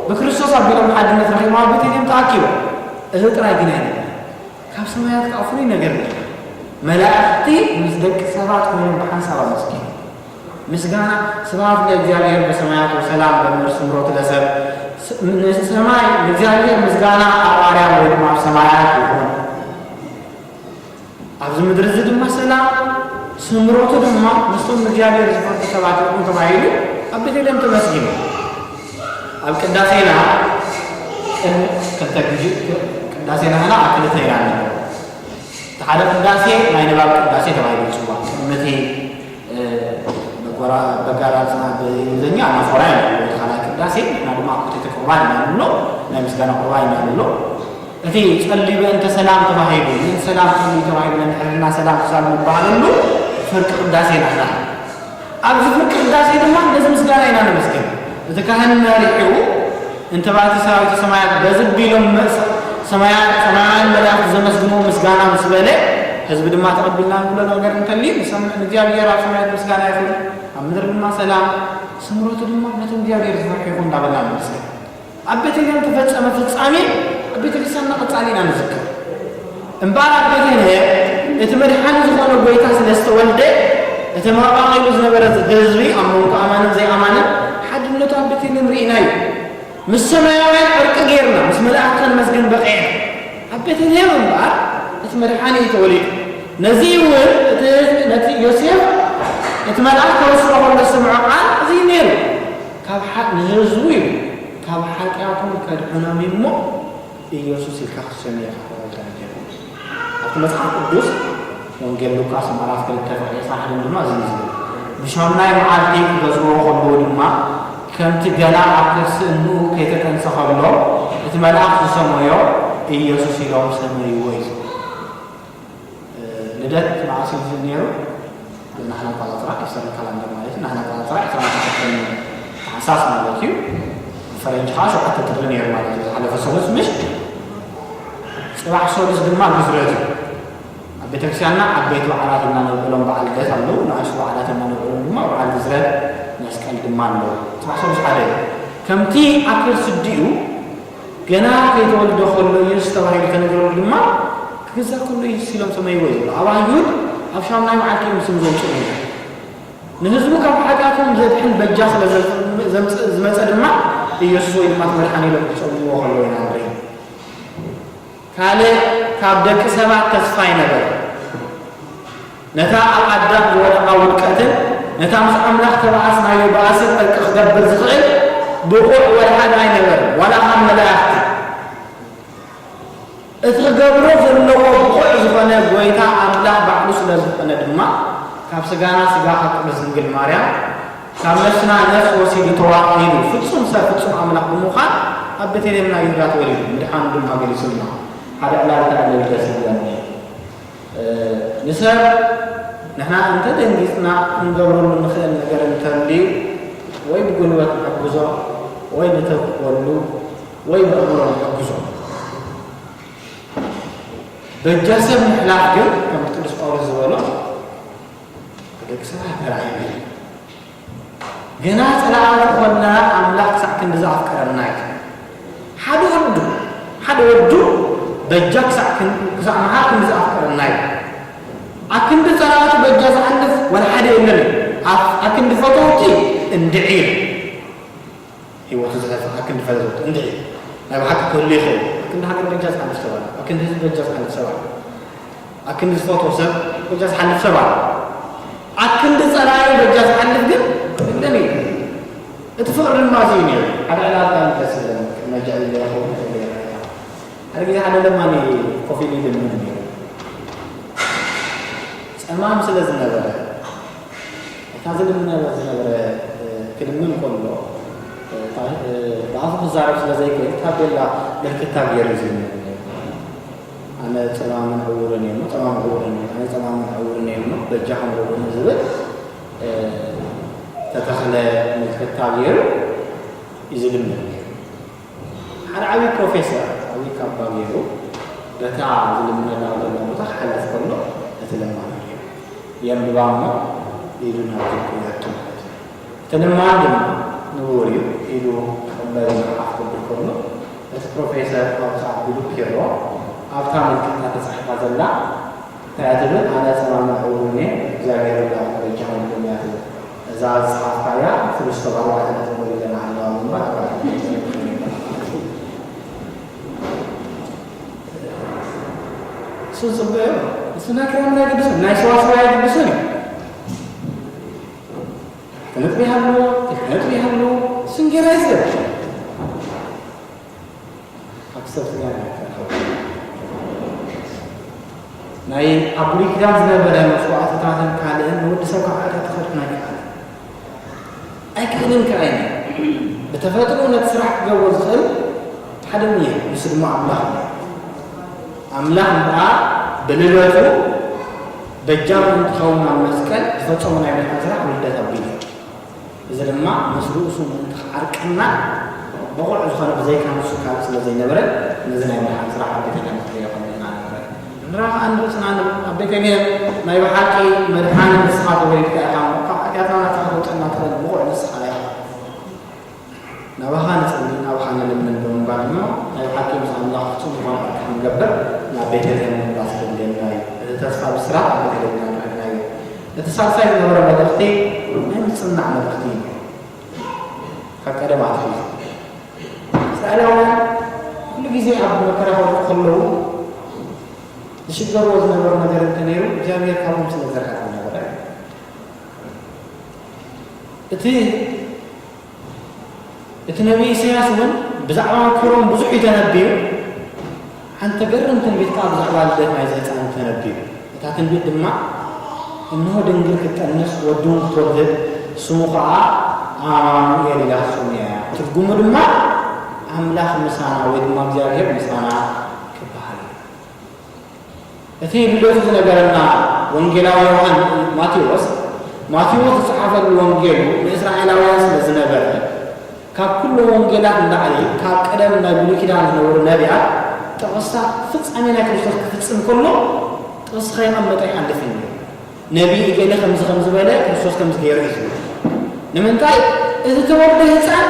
ብክርስቶስ ኣቢሎም ሓድነት ረኺቦም ኣብ ቤተልሔም ተኣኪቦም። እዚ ጥራይ ግን ኣይነበረን። ካብ ሰማያት ከኣ ፍሉይ ነገር ነይሩ። መላእኽቲ ምስ ደቂ ሰባት ኮይኖም ብሓንሳብ ኣመስገኑ። ምስጋና፣ ስብሐት ለእግዚኣብሔር በሰማያት ወሰላም በምድር ስምረቱ ለሰብ። ስ-፣ ንሰማይ፣ ንእግዚኣብሔር ምስጋና ኣብ ኣርያም ወይ ድማ ኣብ ሰማያት ይኹን። ኣብዚ ምድሪ እዚ ድማ ሰላም፣ ስምረቱ ድማ ምስቶም ንእግዚኣብሔር ዝፈርሁ ሰባት ይኹን ተባሂሉ ኣብ ቤተልሔም ተመስጊኑ። ኣብ ቅዳሴና ቅድሚ ክልተ ግዜ፣ ቅዳሴና ኸና ኣብ ክልተ ኢና ንመድቦ። እቲ ሓደ ቅዳሴ ናይ ንባብ ቅዳሴ ተባሂሉ ይጽዋዕ። ቅድሚ እቲ፣ እ፣ በጎራ-፣ በጋራጽና ብእንግሊዝኛ ኣናፎራ ኢና ንብሎ። እቲ ካልኣይ ቅዳሴ ንሕና ድማ ኣኮቴተ ቁርባን ኢና ንብሎ፣ ናይ ምስጋና ቁርባን ኢና ንብሎ። እቲ ጸልዩ በእንተ ሰላም ተባሂሉ፣ ምእንቲ ሰላም ጸልዩ ተባሂሉ፣ ነንሕድሕድና ሰላም ክሳብ ንበሃለሉ ፍርቂ ቅዳሴ ኢና ንሕና። ኣብዚ ፍርቂ ቅዳሴ ድማ ነዚ ምስጋና ኢና ነመስግን። እቲ ካህን መሪሑ እንተ ባቲ ሰራዊተ ሰማያት በዚ ቢሎም መስ-፣ ሰማያ-፣ ሰማያውያን መላእኽቲ ዘመስግንዎ ምስጋና ምስ በለ፣ ህዝቢ ድማ ተቐቢልና ንብሎ ነገር እንተልዩ፣ ንሰም-፣ ንእግዚኣብሔር ኣብ ሰማያት ምስጋና ይኹን፣ ኣብ ምድሪ ድማ ሰላም፣ ስምረቱ ድማ ነቶም እግዚኣብሔር ዝፈርሑ ይኹን እንዳበልና ንመስግን። ኣብ ቤተልሔም ተፈጸመ ፍጻሜ ኣብ ቤተክርስትያንና ቀጻሊ ኢና ንዝክር። እምበኣር ኣብ ቤተልሔም እቲ መድሓኒ ዝኾነ ጐይታ ስለ ዝተወልደ፣ እቲ መቓቒሉ ዝነበረ ህዝቢ ኣብ መንጎ ኣማንን ዘይኣማንን ሓድነቱ ኣብ ቤተልሔም ርኢናዮ። ምስ ሰማያውያን ዕርቂ ጌርና፣ ምስ መላእኽቲ ከነመስግን በቒዕና። ኣብ ቤተልሔም እምበኣር እቲ መድሓኒ እዩ ተወሊዱ። ነዚ እውን እቲ ህዝቢ፣ ነቲ ዮሴፍ፣ እቲ መልኣኽ ከበስሮ ከሎ ዝሰምዖ ቃል እዚ እዩ ነይሩ። ካብ ሓ-፣ ንህዝቡ እዩ፣ ካብ ሓጢኣቶም ከድሕኖም እዩ እሞ፣ ኢየሱስ ኢልካ ክትሰምዮ ኢኻ ተባሂሉ ተነጊሩ። ኣብቲ መጽሓፍ ቅዱስ ወንጌል ሉቃስ ምዕራፍ ክልተ ፍቕሪ ዕስራን ሓደን ድማ እዚ እዩ ዝብል። ብሻሙናይ መዓልቲ ክገዝእዎ ከለዉ ድማ፣ ከምቲ ገና ኣብ ከርሲ እንኡ ከይተጠንሰ ከሎ፣ እቲ መልኣኽ ዝሰመዮ ኢየሱስ ኢሎም ሰመይዎ እዩ ዝብል። ልደት መዓስ እዩ ዝብል ነይሩ? ብናህና ኣቆጻጽራ፣ ኢስተርን ካላንደር ማለት እዩ። ናህና ኣቆጻጽራ ዕስራን ትሽዓተን ታሕሳስ ማለት እዩ። ብፈረንጂ ከዓ ሸውዓተ ጥሪ ነይሩ ማለት እዩ። ዝሓለፈ ሰሉስ ምሽ? ጽባሕ ሰሉስ ድማ ግዝረት እዩ። ኣብ ቤተክርስትያንና ዓበይቲ በዓላት እና ነብዕሎም በዓል ልደት ኣለዉ። ንኣሽቱ በዓላት እና ነብዕሎም ድማ በዓል ግዝረት፣ መስቀል ድማ ኣለዉ። ጽባሕ ሰሉስ ሓደ እዩ። ከምቲ ኣብ ከርሲ ኣዲኡ ገና ከይተወልደ ከሎ ኢየሱስ ተባሂሉ ተነገረሉ ድማ፣ ክግዛእ ከሎ ኢየሱስ ኢሎም ሰመይዎ እዩ ዝብሉ። ኣብ ኣይሁድ ኣብ ሻሙናይ መዓልቲ እዮም ስም ዘውጽኡ ነይሮም። ንህዝቡ ካብ ሓጢኣቶም ዘድሕን በጃ ስለ ዘምጽእ፣ ዝመጸ ድማ ኢየሱስ ወይ ድማ እቲ መድሓኒ ኢሎም ክጸውዕዎ ከለዉ ኢና ንርኢ። ካልእ ካብ ደቂ ሰባት ተስፋ ኣይነበረን። ነታ ኣብ ኣዳም ዝወደቓ ውድቀትን ነታ ምስ ኣምላኽ ተባኣስናዮ ባእስን ዕርቂ ክገብር ዝኽእል ብቑዕ ወላ ሓደ ኣይነበረን፣ ዋላ ካብ መላእኽቲ። እቲ ክገብሮ ዘለዎ ብቑዕ ዝኾነ ጐይታ ኣምላኽ ባዕሉ ስለ ዝኾነ ድማ፣ ካብ ስጋና ስጋ፣ ካብ ቅድስት ድንግል ማርያም፣ ካብ ነፍስና ነፍስ ወሲዱ ተዋሂዱ፣ ፍጹም ሰብ ፍጹም ኣምላኽ ብምዃን ኣብ ቤተልሔም ናይ ይሁዳ ተወሊዱ፣ ምድሓኑ ድማ ገሊጹልና። ሓደ ዕላል ክዕልል ደስ ይብለኒ። እ፣ ንሰብ ንሕና እንተ ደንጊጽና ክንገብረሉ ንኽእል ነገር እንተልዩ፣ ወይ ብጉልበት ንሕግዞ፣ ወይ ንተኽወሉ፣ ወይ ብኣእምሮ ንሕግዞ። በጃ ሰብ ምሕላፍ ግን፣ ከም ቅዱስ ጳውሎስ ዝበሎ፣ ደቂ ሰባት ተራእዩ። ገና ጸላእቱ ኾንና ኣምላኽ ክሳዕ ክንዲ ዝኣፍቀረና እዩ። ሓደ ወዱ፣ ሓደ ወዱ በጃ ክሳዕ ክን-፣ ክሳዕ መሓር ክንዲ ዝኣፍቀረና እዩ። ኣክንዲ ጸላእቱ በጃ ዝሓልፍ ወላ ሓደ የለን እዩ። ኣፍ-፣ ኣክንዲ ፈተውቲ እንድዒ እዩ። ህይወቱ ዝኸፍእ ኣክንዲ ፈተውቲ እንድዒ እዩ። ናይ ብሓቂ ክህሉ ይኽእል። ኣክንዲ ሃገር በጃ ዝሓልፍ ሰብ ኣሎ። ኣክንዲ ህዝቢ በጃ ዝሓልፍ ሰብ ኣሎ። ኣክንዲ ዝፈትዎ ሰብ በጃ ዝሓልፍ ሰብ ኣሎ። ኣክንዲ ጸላኢ በጃ ዝሓልፍ ግን የለን እዩ። እቲ ፍቕሪ ድማ እዚ እዩ ነይሩ። ሓደ ዕላል ደስ ይብለኒ። መጃ ኢለ ይኸውን፣ ኢለ ይረኣያ። ሓደ ግዜ ሓደ ለማኒ ኮፍ ኢሉ ይልምን ነይሩ። ጸማም ስለ ዝነበረ፣ እታ ዝልምነላ ዝነበረ፣ እ፣ ክልምን ከሎ፣ እ፣ እታ፣ እ፣ ብኣፉ ክዛረብ ስለ ዘይክእል፣ ታቤላ ምልክታ ገይሩ እዩ ዝልምን ነይሩ። ኣነ ጸማምን ዕዉርን እየ እሞ፣ ጸማም ዕዉርን እየ፣ ኣነ ጸማምን ዕዉርን እየ እሞ፣ በጃኹም ርኡኒ ዝብል፣ እ፣ ተተኽለ ምልክታ ገይሩ እዩ ዝልምን ነይሩ። ሓደ ዓብዪ ፕሮፌሰር፣ ዓብዪ ካባ ገይሩ፣ በታ ዝልምነላ ዘሎ ቦታ ክሓልፍ ከሎ፣ እቲ ለማኒ ገይሩ የንብባ እሞ፣ ኢዱ ናብ ልቡ የእቱ ማለት እዩ። እቲ ለማኒ ድማ ንቡር እዩ፣ ኢዱ ክቕበል መጽሓፍ ክብል ከሎ፣ እቲ ፕሮፌሰር ኣውጽእ ኣቢሉ ኬሮ፣ ኣብታ ምልክታ ተጻሒፋ ዘላ እንታይ እያ ትብል? ኣነ ጸማምን ዕዉርን እየ፣ እግዚኣብሔር እባ በጃኹም ርኡኒ እያ ትብል። እዛ ዝጸሓፍካያ ፍልስቶ ኣርባዕተ ነጥቢ ጎዲለና ኣለዋ ብምባል ኣርባዕተ ነጥቢ እሱ ጽቡቅ እዩ። እሱ ናይ ክራምር ኣይግድስን፣ ናይ ሰዋስው ኣይግድስን እዩ። ክነጥቢ ይሃሉ፣ ክነጥቢ ይሃሉ፣ ስንጌራ ይዝገብ። ኣብ ሰብ ስጋ ናይ ናይ ኣብ ብሉይ ኪዳን ዝነበረ መስዋዕትታትን ካልእን ንወዲ ሰብ ካብ ሓጢኣት ክኸድን ኣይከኣልን። ኣይክእልን ከኣ እዩ። ብተፈጥሮ ነቲ ስራሕ ክገብሮ ዝኽእል ሓደ እዩ፣ ንሱ ድማ ኣምላኽ እዩ። ኣምላኽ እምበኣር ብልደቱ በጃ ምእንቲ ክኸውን ኣብ መስቀል ዝፈጸሞ ናይ ምድሓን ስራሕ ውልደት ኣቢሉ እዩ። እዚ ድማ ምስ ርእሱ ምእንቲ ክዓርቀና ብቑዕ ዝኾነ ብዘይካ ንሱ ካልእ ስለ ዘይነበረ፣ ነዚ ናይ ምድሓን ስራሕ ኣብ ቤተልሔም ንርእዮ ከም ኢና ንርኢ። ንረኣ ከኣ ንርእስና ንብል፣ ኣብ ቤተልሔም ናይ ብሓቂ መድሓኒ ንስኻ ተወሊድካ ኢኻ እሞ፣ ካብ ሓጢኣትና ናጻ ከተውጽኣና ትኽእል ብቑዕ ንስኻ ኢኻ። ናባኻ ንጸሊ፣ ናባኻ ንልምን ብምባል ድማ ናይ ብሓቂ ምስ ኣምላኽ ፍጹም ዝኾነ ዕርቂ ክንገብር ናብ ቤተልሔም ምምላስ ከድልየና እዩ። እዚ ተስፋ ብስራት ኣብ ቤተልሔም ኢና ንረኣናዮ። እቲ ሳልሳይ ዝነበረ መልእኽቲ ናይ ምጽንናዕ መልእኽቲ እዩ። ካብ ቀደም ኣትሒዙ እስራኤላውያን ኩሉ ግዜ ኣብ መከራ ክወድቁ ከለዉ ዝሽገርዎ ዝነበሩ ነገር እንተነይሩ እግዚኣብሔር ካብኦም ስለ ዝረሓቐ ዝነበረ እዩ። እቲ እቲ ነቢ ኢሳያስ እውን ብዛዕባ መከርኦም ብዙሕ እዩ ተነብዩ። ሓንቲ ተገርም ትንቢት ከኣ ብዛዕባ ልደት ናይዚ ህጻን ተነብዩ። እታ ትንቢት ድማ እንሆ ድንግል ክትጠንስ ወዲ እውን ክትወልድ ስሙ ኸኣ ኣማኑኤል ኢላ ክትስምዮ እያ። ትርጉሙ ድማ ኣምላኽ ምሳና ወይ ድማ እግዚኣብሔር ምሳና ክበሃል እዩ። እቲ ልደቱ ዝነገረና ወንጌላዊ ዮሃን ማቴዎስ፣ ማቴዎስ ዝጸሓፈሉ ወንጌሉ ንእስራኤላውያን ስለ ዝነበረ፣ ካብ ኩሎም ወንጌላት ንላዕሊ ካብ ቀደም ናይ ብሉይ ኪዳን ዝነበሩ ነቢያት ጥቕስታት ፍጻሜ ናይ ክርስቶስ ክፍጽም ከሎ ጥቕሲ ከየቐመጠ ኣይሓልፍን እዩ። ነቢይ እገሌ ከምዚ ከም ዝበለ ክርስቶስ ከምዚ ገይሩ እዩ ዝብል። ንምንታይ? እዚ ተወልደ ህፃን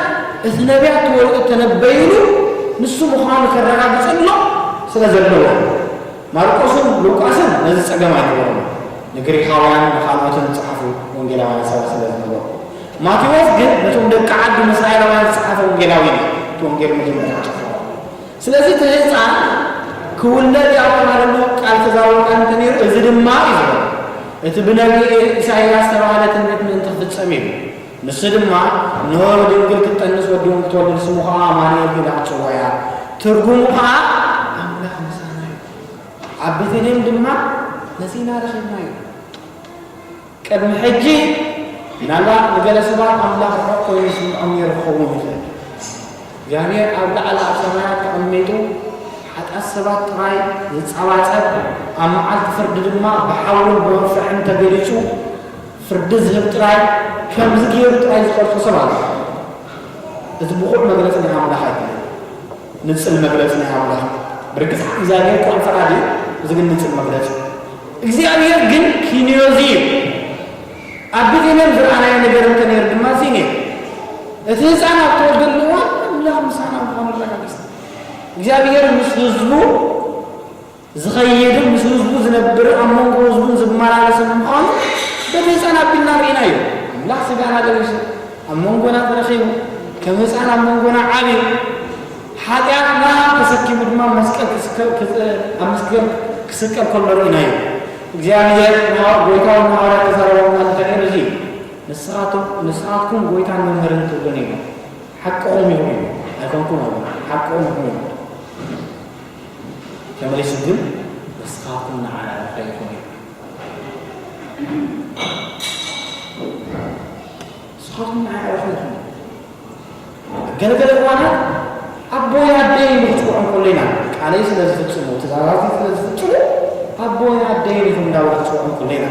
እቲ ነቢያት ተወልደ ተነበይሉ ንሱ ምዃኑ ከረጋግፀሎም ስለ ዘለዎ። ማርቆስን ሉቃስን ነዚ ጸገም ኣይነበሮም። ንግሪኻውያን ንኻልኦትን ዝጸሓፉ ወንጌላውያን ሰባት ስለ ዝነበሩ። ማቴዎስ ግን ነቶም ደቂ ዓዱ ንእስራኤላውያን ዝጸሓፈ ወንጌላዊ እዩ። እቲ ወንጌል መጀመርያ ጽሑፉ። ስለዚ እቲ ህጻን ክውለድ ያውቃለሉ ቃል ተዛወቃ እንተነይሩ፣ እዚ ድማ እዩ ዝበሎ። እቲ ብነቢ ኢሳይያስ ዝተባህለ ትንቢት ምእንቲ ክፍጸም እዩ። ንሱ ድማ፣ "እንሆ ድንግል ክትጠንስ ወዲ እውን ክትወልድ ስሙ ኸዓ ኣማኑኤል ኢላ ክትጽውዖ እያ። ትርጉሙ ኸዓ ኣምላኽ ምሳና እዩ።" ኣብ ቤተልሔም ድማ ነዚ ኢና ረኺብናዮ። ቅድሚ ሕጂ ምናልባት ንገለ ሰባት ኣምላኽ ርሑቕ ኮይኑ ይስምዖም ነይሩ ክኸውን ይኽእል። እግዚኣብሔር ኣብ ላዕሊ ኣብ ሰማያት ተቐሚጡ ሓጣት ሰባት ጥራይ ዝጸባጸብ፣ ኣብ መዓልቲ ፍርዲ ድማ ብሓውን ብመፍርሕን ተገሊጹ ፍርዲ ዝህብ ጥራይ፣ ከምዚ ገይሩ ጥራይ ዝቐርጾ ሰብ ኣሎ። እዚ ብቑዕ መግለጺ ናይ ኣምላኽ ኣይኮነን። ንጽል መግለጺ ናይ ኣምላኽ። ብርግጽ እግዚኣብሔር ጥዑም ፈራዲ እዩ፣ እዚ ግን ንጽል መግለጺ። እግዚኣብሔር ግን ኪንዮዚ እዩ። ኣብ ቤተልሔም ዝረኣናዮ ነገር እንተ ነይሩ ድማ እዚ ነይሩ። እቲ ህፃን ኣብ ተወልደሉ እዋን ኣምላኽ ምሳና ምዃኑ ኣረጋጊጽና። እግዚኣብሔር ምስ ህዝቡ ዝኸይድን ምስ ህዝቡ ዝነብርን ኣብ መንጎ ህዝቡን ዝመላለስን ምዃኑ በቲ ህፃን ኣቢልና ርኢናዮ። ኣምላኽ ስጋና ለቢሱ ኣብ መንጎና ተረኺቡ፣ ከም ህፃን ኣብ መንጎና ዓብዩ፣ ሓጢኣትና ተሰኪሙ ድማ መስቀል ክስከል፣ ክስ-፣ ኣብ መስቀል ክስቀል ከሎ ርኢናዮ። እግዚኣብሔር ንሃዋ-፣ ጎይታ ንሃዋርያት ተዛረቦም ቃል እንታይ ነይሩ? እዚ ንስኻትኩም፣ ንስኻትኩም ጎይታን መምህርን ትብሉኒ ኢኹም። ሓቅኹም ኢኹም ኢሉ። ኣይኮንኩም ኢኹም። ሓቅኹም ኢኹም ኢሉ። ተመሊሱ ግን ንስኻትኩም ንዓና ኢኹም ኢሉ። ንስኻትኩም ንዓይ ኣዕሩኽ ኢኹም። ኣብ ገለገለ እዋናት ኣቦይ ኣደይ ኢሉ ክጽውዖም ከሎ ኢና። ቃለይ ስለ ዝፍጽሙ፣ ትእዛዛተይ ስለ ዝፍጽሙ፣ ኣቦይ ኣደይ ኢኹም እንዳበሉ ክጽውዖም ከሎ ኢና።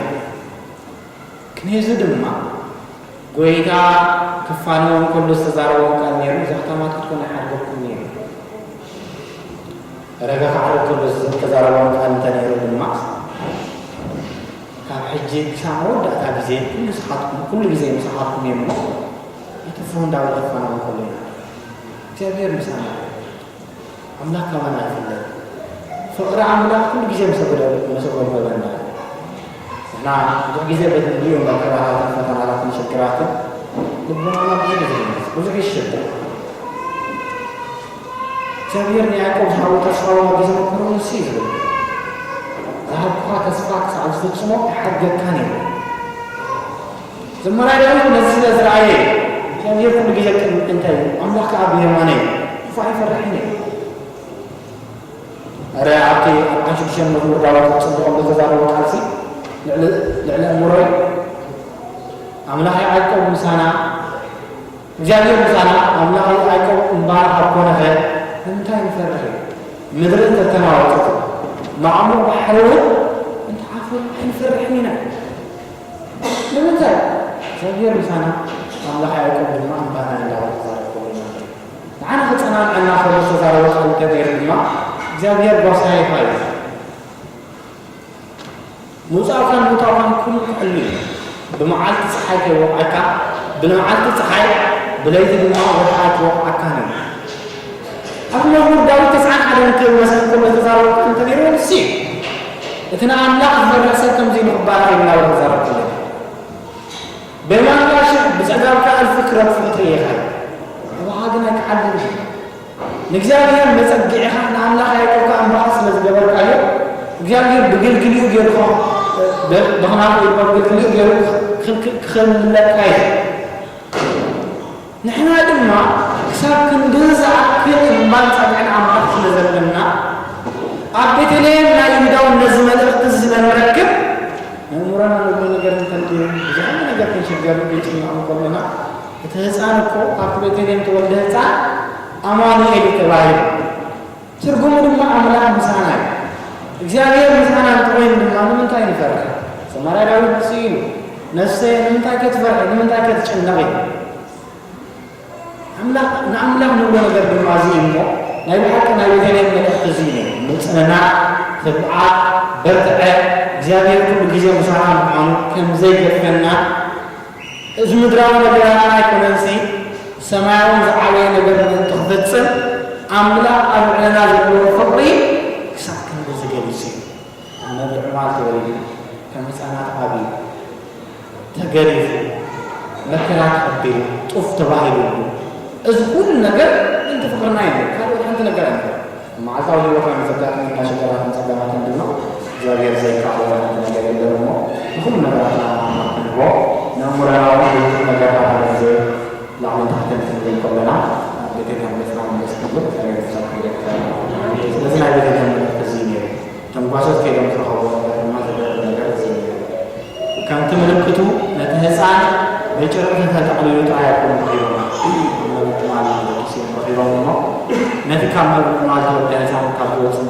ክንየዚ ድማ፣ ጎይታ ክፋነዎም ከሎ ዝተዛረቦም ቃል ነይሩ፣ "እዛ ከተማ ክትኮን ኣይሓድገኩምን እየ." ረጋ ክዓርግ ከሎ ዝተዛረቦም ቃል እንተ ነይሩ ድማ፣ ካብ ሕጂ ክሳብ መወዳእታ ግዜ ኩሉ ስኻትኩም፣ ኩሉ ግዜ ምሳኻትኩም እየ እሞ፣ ኣይትፍርሁ እንዳበለ ክፋነዎም ከሎ ኢና። እግዚኣብሔር ምሳና እዩ። ኣምላኽ ካባና ይፍለ። ፍቕሪ ኣምላኽ ኩሉ ግዜ መሰጎደ-፣ መሰጎድበበና። ንሕና ብዙሕ ግዜ በቲ ንሪኦ መከራታትን ፈተናታትን ሽግራትን ልቦናና ብዙሕ ግዜ ይመልስ፣ ብዙሕ ይሽበር። እግዚኣብሔር ንያዕቆብ ዝሃቦ ተስፋ እውን ኣብ ግዜ መከራ ንሱ እዩ ዝብል። "ዝሃብኩኻ ተስፋ ክሳዕ ዝፍጽሞ ኣይሓድገካን እየ." ዘማሪ ዳዊት ነዚ ስለ ዝረኣየ፣ እግዚኣብሔር ኩሉ ግዜ ቅድሚ እንታይ እዩ? ኣምላኽ ከኣ ብየማነይ እዩ። ክፉእ ኣይፈርሕን እየ። ኣረ ኣብቲ ኣርብዓን ሽዱሽተን መዝሙር ዳዊት ጽቡቕ ከም ዝተዛረቦ ቃልሲ ልዕሊ፣ ልዕሊ ኣእምሮይ፣ ኣምላኽ ያዕቆብ ምሳና፣ እግዚኣብሔር ምሳና፣ ኣምላኽ ያዕቆብ እምባና ካብ ኮነኸ፣ ንምንታይ ንፈርሕ? ምድሪ እንተተናወጸት፣ ማዕሙቕ ባሕሪ እውን እንተዓፈሩ፣ ኣይንፈርሕን ኢና። ንምንታይ? እግዚኣብሔር ምሳና፣ ኣምላኽ ያዕቆብ ድማ እምባና እንዳበለ ክዛረብ ከሎ ኢና ንርኢ። ንዓና እናኸሉ ዝተዛረበ ቃል እንተገይሩ ድማ እግዚኣብሔር ጓሳይኻ እዩ። ምውፃእካን ምእታውካን ኩሉ ክዕሉ እዩ። ብመዓልቲ ፀሓይ ከይወቕዐካ፣ ብመዓልቲ ፀሓይ ብለይቲ ድማ ወርሒ ኣይክወቕዓካን እዩ። ኣብ መዝሙር ዳዊት ተስዓን ሓደን ክብል መሰል ከሎ ዝተዛረበ ቃል እንተነይሩ ንሱ እዩ። እቲ ንኣምላኽ ዝፈርሕ ሰብ ከምዚ ንኽባረኽ እዩ እናበለ ተዛረብ ከሎ። በየማንካ ሽሕ ብጸጋምካ እልፊ ክረግፉ ክትርኢ ኢኻ። ኣባኻ ግን ኣይከሓልን እዩ። ንእግዚኣብሔር መጸግዒኻ ንኣምላኽ ያዕቆብካ ኣምባኻ ስለ ዝገበርካዮ እግዚኣብሔር ብግልግሊኡ ገይሩ ብኽናፉ ኢልካ ብግልግሊኡ ገይሩ ክኽልለካ እዩ። ንሕና ድማ ክሳብ ክንድዚ ዝኣክል እምባን ጸግዕን ኣምላኽ ስለ ዘለና ኣብ ቤተልሔም ናይ ይሁዳውን ነዚ መልእኽቲ ስለ ንረክብ ነእምሮና ንብሎ ነገር እንተልዩ ብዝኾነ ነገር ክንሽገርን ክንጭነቕን ከሎና እቲ ህፃን እኮ ኣብቲ ቤተልሔም ተወልደ ህፃን ኣማኑኤል እዩ ተባሂሉ። ትርጉሙ ድማ ኣምላኽ ምሳና እዩ። እግዚኣብሔር ምሳና እንተኾይኑ ድማ ንምንታይ ንፈርሕ? ሰማርያ ዳዊት ስኢሉ ነፍሰየ ንምንታይ ከ ትፈርሒ? ንምንታይ ከ ትጭነቒ? ኣምላኽ ንኣምላኽ ንብሎ ነገር ድማ እዚ እዩ እሞ ናይ ብሓቂ ናይ ቤተልሔም መልእኽቲ እዚ እዩ። ምፅንናዕ፣ ትብዓት፣ በርትዐ፣ እግዚኣብሔር ኩሉ ግዜ ምሳና ምዃኑ ከም ዘይገድፈና እዚ ምድራዊ ነገራትና ኣይኮነንሲ ሰማያውን ዝዓበየ ነገር ምእንቲ ክፍጽም ኣምላኽ ኣብ ልዕለና ዘለዎ ፍቕሪ ክሳብ ክንድዚ ገሊጹ እዩ። ኣብ መብልዕ ማል ተወሊዱ፣ ከም ህፃናት ዓብዩ፣ ተገሪፉ፣ መከራ ተቐቢሉ፣ ጡፍ ተባሂሉሉ፣ እዚ ኩሉ ነገር ምእንቲ ፍቕርና እዩ። ካልኦት ሓንቲ ነገር ኣይነበረን። መዓልታዊ ህይወትና ንዘጋጥመና ሽግራትን ጸገማትን ድማ እግዚኣብሔር ዘይከኣሎ ሓንቲ ነገር የለን እሞ ንኹሉ ነገራትና ንኣምላኽ ክንህቦ ነእምሮና እውን ብርቱዕ ነገር ሓደ ግዜ ላዕልን ታሕትን ክንብል ከለና ኣብ ቤተ ክርስቲያን መለስ ክንብል እግዚኣብሔር ክሳብ ክይደግፈና። ስለዚ ናይ ቤተ ክርስቲያን መልእኽቲ እዚ እዩ ነይሩ። እቶም ጓሶት ከይዶም ዝረኸብዎ ነገር ድማ ዝገርም ነገር እዚ እዩ ነይሩ። ከምቲ ምልክቱ ነቲ ህፃን ብጨርቂ ተጠቕሊሉ ጥራይ ኣይኮኑን ረኺቦም። መብልዕ ማል ደቂሱ እዮም ረኺቦም እሞ ነቲ ካብ መብልዕ ማል ተወልደ ህፃን ካብ ዝወፅእ